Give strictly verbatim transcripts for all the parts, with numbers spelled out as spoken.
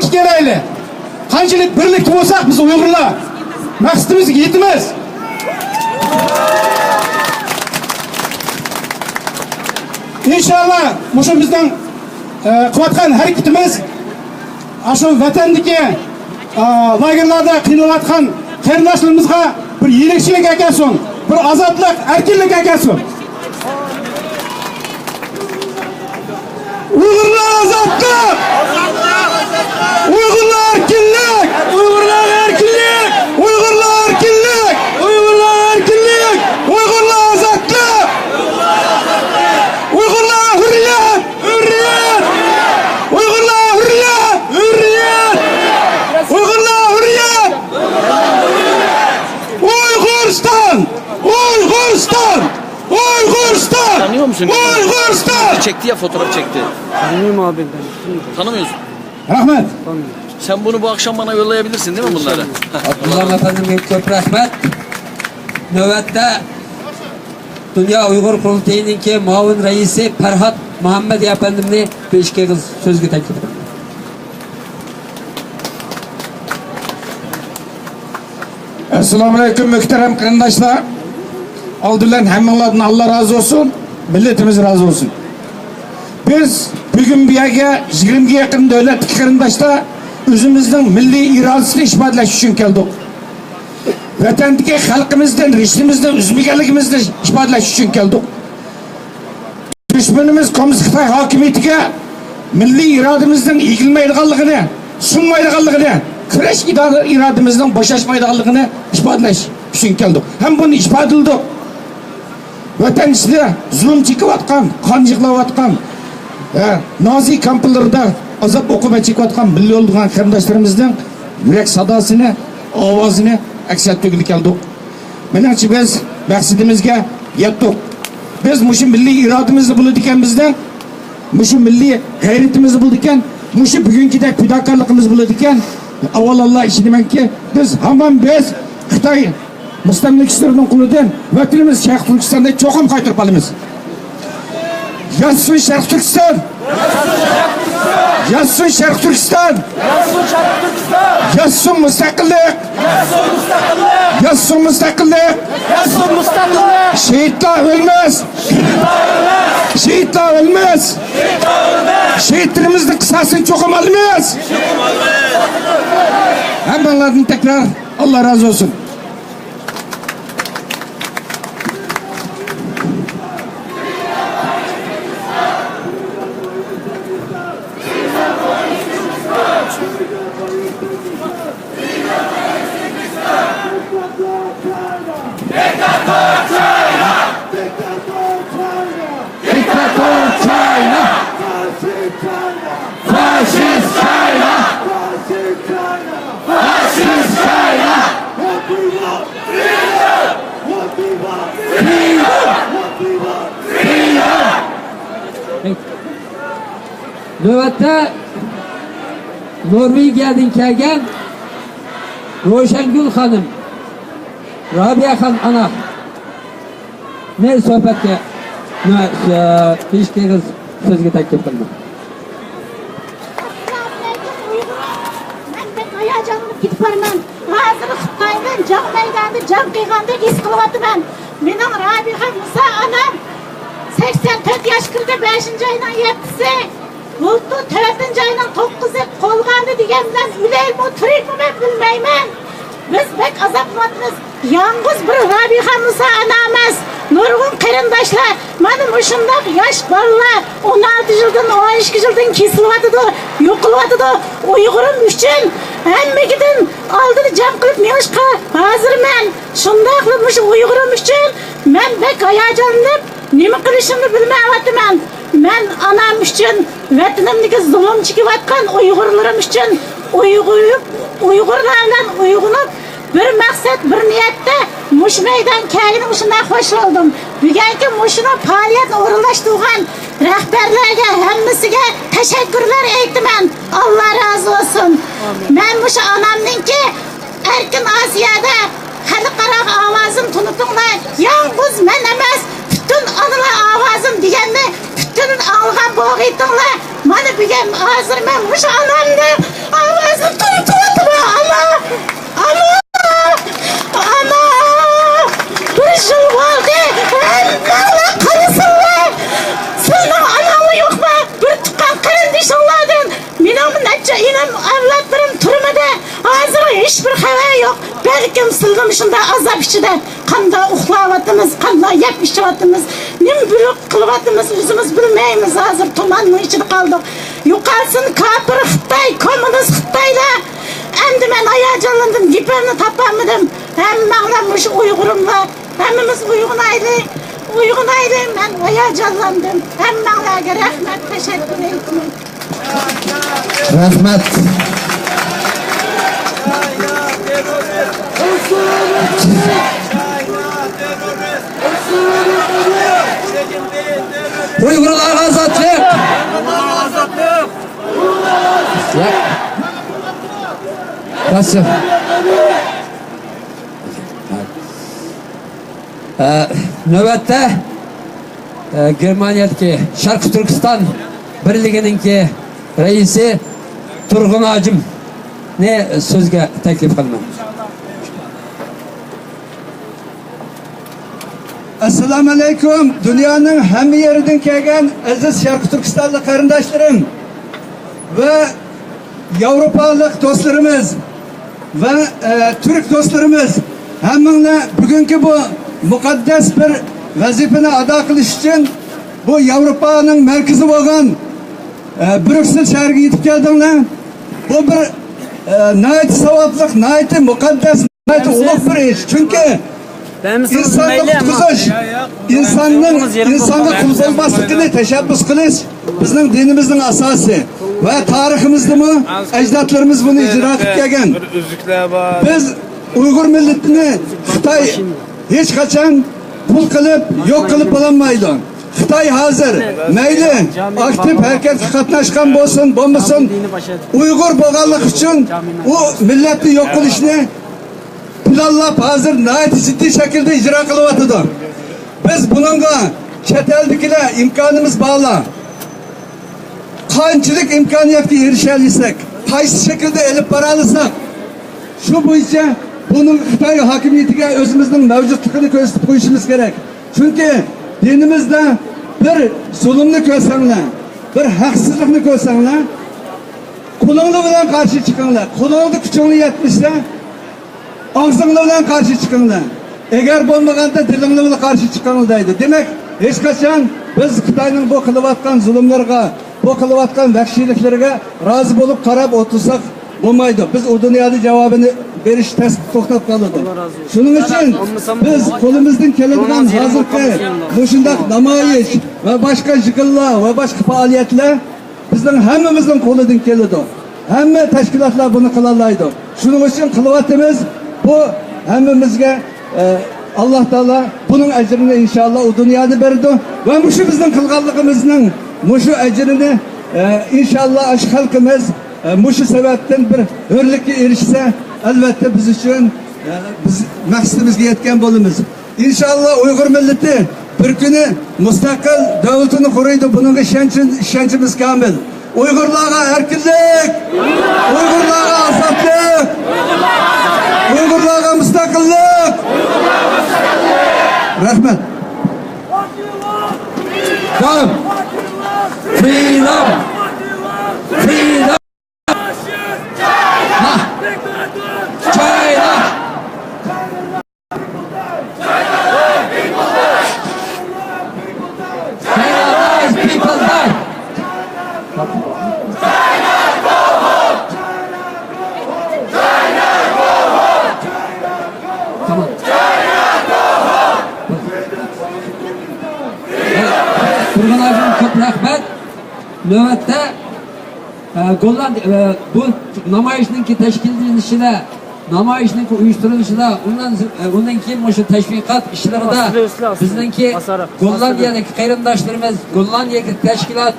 كېلەيلى. قانچىلىك بىرلىكتە بولساق، بىز ئۇيغۇرلار مەقسىتىمىزگە يېتىمىز. ئىنشاللا، مۇشۇ بىزنىڭ، ئە، قىلىۋاتقان ھەرىكىتىمىز ئاشۇ ۋەتەندىكى، ئا، لاگېرلاردا قىينىلىۋاتقان قېرىنداشلىرىمىزغا بىر يېنىكچىلىك ئەكەلسۇن، بىر ئازادلىق، ئەركىنلىك ئەكەلسۇن. ئۇيغۇرلار ئازادلىق! ئۇيغۇرلار ئەركىنلىك! ئۇيغۇرلار ئەركىنلىك! ئۇيغۇرلار ئەركىنلىك! ئۇيغۇرلار ئەركىنلىك! ئۇيغۇرلار ئازادلىق! ئۇيغۇرلار ھۆرىيەت! ھۆرىيەت! ئۇيغۇرلار ھۆرىيەت! ھۆرىيەت! ئۇيغۇرلار ھۆرىيەت! ئۇيغۇرىستان! ئۇيغۇرىستان! ئۇيغۇرىستان! Tanıyor musun? ئۇيغۇرىستان! Çekti ya, fotoğraf çekti. Tanıyorum abi ben. Tanımıyorsun. رەھمەت. Sen bunu bu akşam bana yollayabilirsin, değil mi bunları? Abdullah Efendim'e çok rahmet. Nöbette Dünya Uygur Kurultayı'nınki muavin reisi Ferhat Muhammed Efendim'ni bir iki kız sözge teklif ederim. ئەسسالامۇئەلەيكۇم، مۆھتەرەم قېرىنداشلار. ئالدى بىلەن ھەممىڭلاردىن ئاللا رازى بولسۇن، مىللىتىمىز رازى بولسۇن. بىز بۈگۈن بۇ يەرگە يىگىرمىگە يېقىن دۆلەتتىكى قېرىنداشلار ئۆزىمىزنىڭ مىللىي ئىرادىسىنى ئىپادىلەش ئۈچۈن كەلدۇق. ۋەتەندىكى خەلقىمىزدىن رىشتىمىزنى ئۈزمىگەنلىكىمىزنى ئىپادىلەش ئۈچۈن كەلدۇق. دۈشمىنىمىز كوممۇنىست خىتاي ھاكىمىيىتىگە مىللىي ئىرادىمىزنىڭ ئېگىلمەيدىغانلىقىنى، سۇنمايدىغانلىقىنى، كۈرەش ئىرادىمىزنىڭ بوشاشمايدىغانلىقىنى ئىپادىلەش ئۈچۈن كەلدۇق ھەم بۇنى ئىپادىلىدۇق. ۋەتەن ئىچىدە زۇلۇم چېكىۋاتقان، قان يىغلاۋاتقان، ھە، نازى كامپلىرىدا ئازاب ئوقۇبەت چېكىۋاتقان مىللىي ئولتۇرغان قېرىنداشلىرىمىزنىڭ يۈرەك ساداسىنى، ئاۋازىنى ئەكس ئەتتۈرگىلى كەلدۇق. مېنىڭچە، بىز مەقسىتىمىزگە يەتتۇق. بىز مۇشۇ مىللىي ئىرادىمىزدە بولىدىكەن بىزنىڭ، مۇشۇ مىللىي غەيرىتىمىزدە بولىدىكەن، مۇشۇ بۈگۈنكىدەك پىداكارلىقىمىز بولىدىكەن، ئاۋۋال ئاللا ئىشىنىمەنكى، بىز ھامان بىز خىتاي مۇستەملىكىچىلىرىنىڭ قولىدىن ۋەتىنىمىز شەرقىي تۈركىستاننى چوقۇم قايتۇرۇپ ئالىمىز. ياشىسۇن شەرقىي تۈركىستان! ياشىسۇن شەرقىي تۈركىستان! ياشىسۇن مۇستەقىللىق! ياشىسۇن مۇستەقىللىق! شېھىتلار ئۆلمەس! شېھىتلار ئۆلمەس! شېھىتلىرىمىزنىڭ قىساسىنى چوقۇم ئالىمىز! ھەممىڭلاردىن تەكرار ئاللا رازى بولسۇن! Diktator China! Fascist China! Fascist China! Fascist China! What we want! Freedom! What we want! Freedom! What we want! Freedom! نۆۋەتتە نورۋېگىيەدىن كەلگەن روشەنگۈل خانىم، رابىيەخان ئانا. مەن سۆھبەتكە، مە-، ئە، تېگىشلىك سۆزگە تەكلىپ قىلدىم. ئەسسالامۇئەلەيكۇم ئۇيغۇرلار. مەن بەك ھاياجانلىنىپ كېتىپ بارىمەن. ھازىر خىتاي بىلەن جەڭ مەيدانىدا جەڭ قىلغاندەك ھېس قىلىۋاتىمەن. مېنىڭ رابىيە مۇسا ئانام سەكسەن تۆت ياش كىردى، بەشىنچى ئاينىڭ يەتتىسى. بۇلتۇر تۆتىنچى ئاينىڭ توققۇزى قولغا ئالدى دېگەن بىلەن ئۆلەيمۇ، تىرىكمۇ مەن بىلمەيمەن. بىز بەك ئازابلىنىۋاتىمىز. يالغۇز بىر رابىيە مۇسا ئانا ئەمەس، نۇرغۇن قېرىنداشلار مانا مۇشۇنداق ياش بالىلار ئون ئالتە يىلدىن، ئون ئىككى يىلدىن كېسىلىۋاتىدۇ، يوقىلىۋاتىدۇ. ئۇيغۇرۇم ئۈچۈن ھەممىگىدىن ئالدىدا جەڭ قىلىپ مېڭىشقا ھازىرمەن. شۇنداقلا مۇشۇ ئۇيغۇرۇم ئۈچۈن مەن بەك ھاياجانلىنىپ، نېمە قىلىشىمنى بىلمەيۋاتىمەن. مەن ئانام ئۈچۈن، ۋەتىنىمدىكى زۇلۇم چېكىۋاتقان ئۇيغۇرلىرىم ئۈچۈن، ئۇيغۇر-، ئۇيغۇرلار بىلەن ئويغىنىپ، بىر مەقسەت، بىر نىيەتتە مۇشۇ مەيدان كەلگىنىمگە شۇنداق خوش بولدۇم. بۈگۈنكى مۇشۇنىڭ پائالىيەتنى ئورۇنلاشتۇرغان رەھبەرلەرگە، ھەممىسىگە تەشەككۈرلەر ئېيتىمەن. ئاللا رازى بولسۇن. مەن مۇشۇ ئانامنىڭكى ئەركىن ئاسىيادا خەلقئارا ئاۋازىنى تونۇتۇڭلار. يالغۇز مەن ئەمەس، پۈتۈن ئانىلار ئاۋازىم دېگەننى پۈتۈن ئاڭلىغان بولغىيتىڭلار. مانا بۈگۈن ھازىر مەن مۇشۇ ئانامنى ھېچبىر خەۋەر يوق. بەلكىم سىلىمۇ شۇنداق ئازاب ئىچىدە، قانداق ئۇخلاۋاتىمىز، قانداق يەپ ئىچىۋاتىمىز، نېمە بىر قىلىۋاتىمىز، ئۆزىمىز بىلمەيمىز. ھازىر تۇماننىڭ ئىچىدە قالدۇق. يوقالسۇن كاپىر خىتاي، كوممۇنىست خىتايلار. ئەمدى مەن ھاياجانلاندىم، گېپىمنى تاپالمىدىم. ھەممەڭلار مۇشۇ ئۇيغۇرۇملار. ھەممىمىز ئويغىنايلى، ئويغىنايلى. مەن ھاياجانلاندىم. ھەممەڭلارغا رەھمەت، تەشەككۈر ئېيتىمەن. رەھمەت. ئۇيغۇرلارغا ئازادلىق! ياق. باسىڭ. ئە، نۆۋەتتە، ئە، گېرمانىيەدىكى شەرقىي تۈركىستان بىرلىكىنىڭكى رەئىسى تۇرغۇن ھاجىمنى سۆزگە تەكلىپ قىلىمەن. ئەسسالامۇئەلەيكۇم، دۇنيانىڭ ھەممە يېرىدىن كەلگەن ئەزىز شەرقىي تۈركىستانلىق قېرىنداشلىرىم ۋە ياۋروپالىق دوستلىرىمىز ۋە، ئە، تۈرك دوستلىرىمىز، ھەممىڭلار بۈگۈنكى بۇ مۇقەددەس بىر ۋەزىپىنى ئادا قىلىش ئۈچۈن بۇ ياۋروپانىڭ مەركىزى بولغان، ئە، بريۇكسېل شەھىرىگە يېتىپ كەلدىڭلار. بۇ بىر، ئە، ناھايىتى ساۋابلىق، ناھايىتى مۇقەددەس، ناھايىتى ئۇلۇغ بىر ئىش. چۈنكى ئىنساننى قۇتقۇزۇش، ئىنساننىڭ ئىنسانغا قۇل بولماسلىقىنى تەشەببۇس قىلىش بىزنىڭ دىنىمىزنىڭ ئاساسى ۋە تارىخىمىزدىمۇ ئەجدادلىرىمىز بۇنى ئىجرا قىلىپ كەلگەن. بىز ئۇيغۇر مىللىتىنى خىتاي ھېچقاچان قۇل قىلىپ، يوق قىلىپ بولالمايدۇ. خىتاي ھازىر مەيلى ئاكتىپ ھەرىكەتكە قاتناشقان بولسۇن، بولمىسۇن، ئۇيغۇر بولغانلىقى ئۈچۈن ئۇ مىللەتنى يوق قىلىشنى پىلانلاپ، ھازىر ناھايىتى جىددىي شەكىلدە ئىجرا قىلىۋاتىدۇ. بىز بۇنىڭغا چەت ئەلدىكىلەر ئىمكانىمىز بارلا، قانچىلىك ئىمكانىيەتكە ئېرىشەلىسەك، قايسى شەكىلدە ئېلىپ بارالىساق، شۇ بويىچە بۇنىڭ خىتاي ھاكىمىيىتىگە ئۆزىمىزنىڭ مەۋجۇتلۇقىنى كۆرسىتىپ قويۇشىمىز كېرەك. چۈنكى دىنىمىزدە بىر زۇلۇمنى كۆرسەڭلار، بىر ھەقسىزلىقنى كۆرسەڭلار، قولۇڭلار بىلەن قارشى چىقىڭلار. قولۇڭدا كۈچۈڭلار يەتمىسە، ئاغزىڭلار بىلەن قارشى چىقىڭلار. ئەگەر بولمىغاندا دىلىڭلار بىلەن قارشى چىقىڭلار دەيدۇ. دېمەك، ھېچقاچان بىز خىتاينىڭ بۇ قىلىۋاتقان زۇلۇملىرىغا، بۇ قىلىۋاتقان ۋەھشىيلىكلىرىگە رازى بولۇپ قاراپ ئولتۇرساق بولمايدۇ. بىز ئۇ دۇنيادا جاۋابىنى بېرىش تەس توختاپ قالىدۇ. شۇنىڭ ئۈچۈن بىز قولىمىزدىن كېلىدىغان ھازىرقى مۇشۇنداق نامايىش ۋە باشقا يىغىنلار ۋە باشقا پائالىيەتلەر بىزنىڭ ھەممىمىزنىڭ قولىدىن كېلىدۇ. ھەممە تەشكىلاتلار بۇنى قىلالايدۇ. شۇنىڭ ئۈچۈن قىلىۋاتىمىز. بۇ ھەممىمىزگە، ئە، ئاللا تائالا بۇنىڭ ئەجرىنى ئىنشاللا ئۇ دۇنيادا بېرىدۇ. ۋە مۇشۇ بىزنىڭ قىلغانلىقىمىزنىڭ مۇشۇ ئەجرىنى، ئە، ئىنشاللا ئاشۇ خەلقىمىز، ئە، مۇشۇ سەۋەبتىن بىر ھۆرلۈككە ئېرىشسە، ئەلۋەتتە بىز ئۈچۈن، ئە، بىز مەقسىتىمىزگە يەتكەن بولىمىز. ئىنشاللا ئۇيغۇر مىللىتى بىر كۈنى مۇستەقىل دۆلىتىنى قۇرۇيدۇ، بۇنىڭغا ئىشەنچ-، ئىشەنچىمىز كامىل. ئۇيغۇرلارغا ئەركىنلىك! ئۇيغۇرلارغا ئازادلىق! ئۇيغۇرلارغا مۇستەقىللىق! رەھمەت. داۋام! Freedom! Freedom! China! China! China dies, people die! تۇرغۇن ھاجىم، كۆپ رەھمەت. نۆۋەتتە ئە، گوللاندىيە، ئە، بۇ نامايىشنىڭكى تەشكىللىنىشىدە، نامايىشنىڭكى ئۇيۇشتۇرۇلۇشىدا، ئۇنىڭ، ئە، ئۇنىڭ كېيىن مۇشۇ تەشۋىقات ئىشلىرىدا بىزنىڭكى گوللاندىيەدىكى قېرىنداشلىرىمىز، گوللاندىيەدىكى تەشكىلات،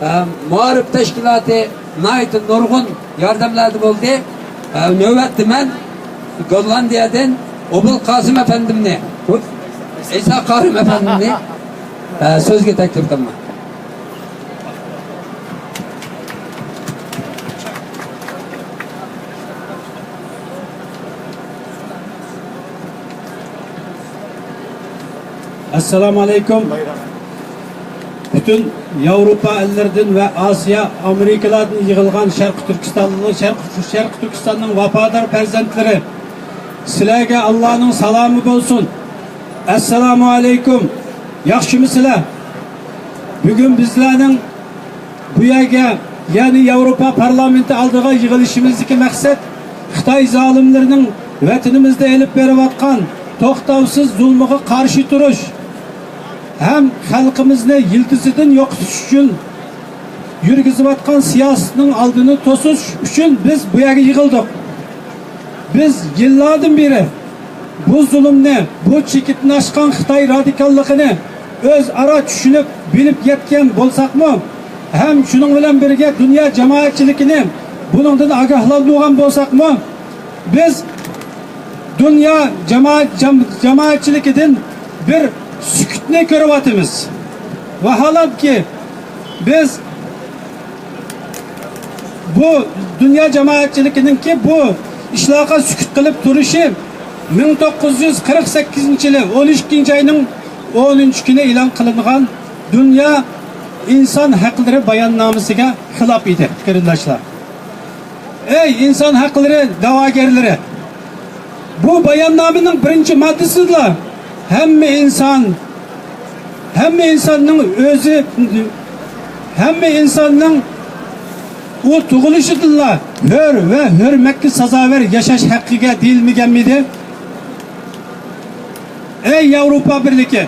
ئە، مائارىپ تەشكىلاتى ناھايىتى نۇرغۇن ياردەملەردە بولدى. ئە، نۆۋەتتە مەن گوللاندىيەدىن ئوبۇل قاسىم ئەپەندىمنى، ئىسا قارىم ئەپەندىمنى، ئە، سۆزگە تەكلىپ قىلىمەن. ئەسسالامۇ ئەلەيكۇم. پۈتۈن ياۋروپا ئەللىرىدىن ۋە ئاسىيا، ئامېرىكىلاردىن يىغىلغان شەرقىي تۈركىستانلىق، شەرقىي، شەرقىي تۈركىستاننىڭ ۋاپادار پەرزەنتلىرى، سىلەرگە ئاللانىڭ سالامى بولسۇن. ئەسسالامۇ ئەلەيكۇم. ياخشىمۇسىلەر؟ بۈگۈن بىزلەرنىڭ بۇ يەرگە، يەنى ياۋروپا پارلامېنتى ئالدىغا يىغىلىشىمىزدىكى مەقسەت خىتاي زالىملىرىنىڭ ۋەتىنىمىزدە ئېلىپ بېرىۋاتقان توختاۋسىز زۇلمىغا قارشى تۇرۇش ھەم خەلقىمىزنى يىلتىزىدىن يوقىتىش ئۈچۈن يۈرگۈزۈۋاتقان سىياسىتىنىڭ ئالدىنى توسۇش ئۈچۈن بىز بۇ يەرگە يىغىلدۇق. بىز يىللاردىن بېرى بۇ زۇلۇمنى، بۇ چېكىتنى ئاشقان خىتاي رادىكاللىقىنى ئۆزئارا چۈشىنىپ، بىلىپ يەتكەن بولساقمۇ، ھەم شۇنىڭ بىلەن بىرگە دۇنيا جامائەتچىلىكىنى بۇنىڭدىن ئاگاھلاندۇرغان بولساقمۇ، بىز دۇنيا جامائەت، جام-، جامائەتچىلىكىدىن بىر سۈكۈتنى كۆرۈۋاتىمىز. ۋاھالەنكى، بىز بۇ دۇنيا جامائەتچىلىكىنىڭكى بۇ ئىشلارغا سۈكۈت قىلىپ تۇرۇشى مىڭ توققۇز يۈز قىرىق سەككىزىنچى يىلى ئون ئىككىنچى ئاينىڭ ئونىنچى كۈنى ئېلان قىلىنغان دۇنيا ئىنسان ھەقلىرى باياننامىسىگە خىلاپ ئىدى، قېرىنداشلار. ئەي ئىنسان ھەقلىرى دەۋاگەرلىرى! بۇ باياننامىنىڭ بىرىنچى ماددىسىدىلا ھەممە ئىنسان، ھەممە ئىنساننىڭ ئۆزى، ھەممە ئىنساننىڭ ئۇ تۇغۇلۇشىدىنلا ھۆر ۋە ھۆرمەتكە سازاۋەر ياشاش ھەققىگە دېيىلمىگەنمىدى؟ ئەي ياۋروپا بىرلىكى!